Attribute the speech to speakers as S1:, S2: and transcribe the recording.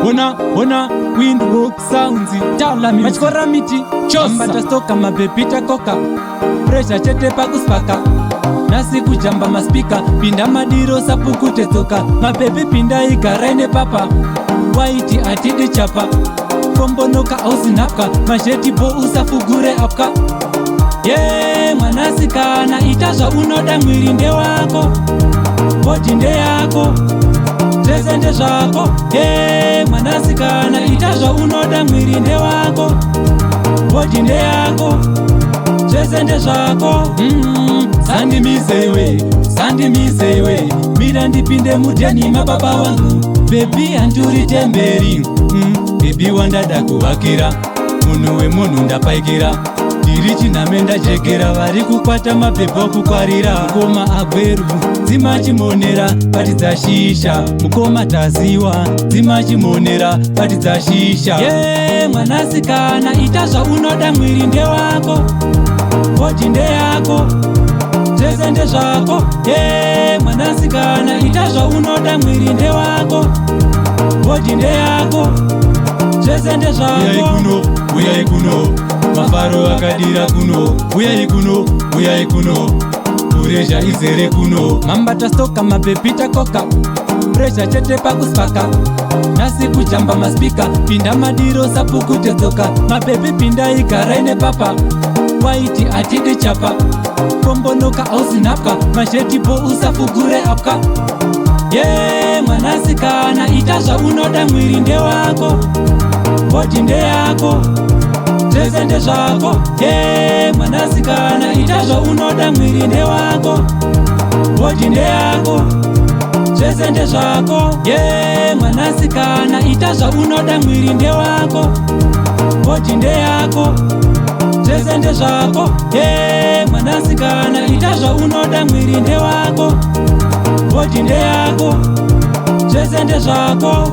S1: Hona hona windwalk sounds. Taula matyora miti chombatastoka mabhebhi takoka presha chete pakuspaka nhasi kujamba maspika pinda madiro sapukute tsoka mabhebhi pindai garai nepapa waiti atidi chapa kombonoka ausinapwa mazhetipo usafugure apwa ye mwanasikana ita zvaunoda mwiri ndewako bhodhi ndeyako zvese ndezvako ye mwanasikana ita zvaunoda mwiri ndewako bhodhi ndeyako zvese ndezvako. Sandimisewe sandimisewe mira ndipinde mudheni mababa vangu bhebhi handuri temberi. Bhebhi wandada kuvakira munhu wemunhu ndapaikira ndiri chinhame ndajekera vari kukwata mabhebha okukwarira mukoma agweru dzimachimonera batidza shisha mukoma taziwa dzimachimonera batidza shisha ye mwanasikana ita zvaunoda mwiri ndewako bhodhi ndeyako zvese ndezvako ye mwanasikana ita zvaunoda mwiri ndewako bhodhi ndeyako zvese
S2: Uyai
S1: ndezvako.
S2: kuno, uyai kuno, mafaro akadira kuno. Uyai kuno, uyai kuno, kurezha izere kuno.
S1: Mambatastoka mabhebhi takoka presha chete pakuspaka nhasi kujamba maspika pinda madiro sapukute tsoka mabhebhi pindai garai nepapa waiti atidi chapa kombonoka ausinapwa mazhetipo usafugure apwa ye mwanasikana ita zvaunoda mwiri ndewako bhodhi ndeyako zvese ndezvako ye mwanasikana ita zvaunoda mwiri ndewako bhodhi ndeyako zvese ndezvako ye mwanasikana ita zvaunoda mwiri ndewako bhodhi ndeyako zvese ndezvako ye mwanasikana ita zvaunoda mwiri ndewako bhodhi ndeyako zvese ndezvako.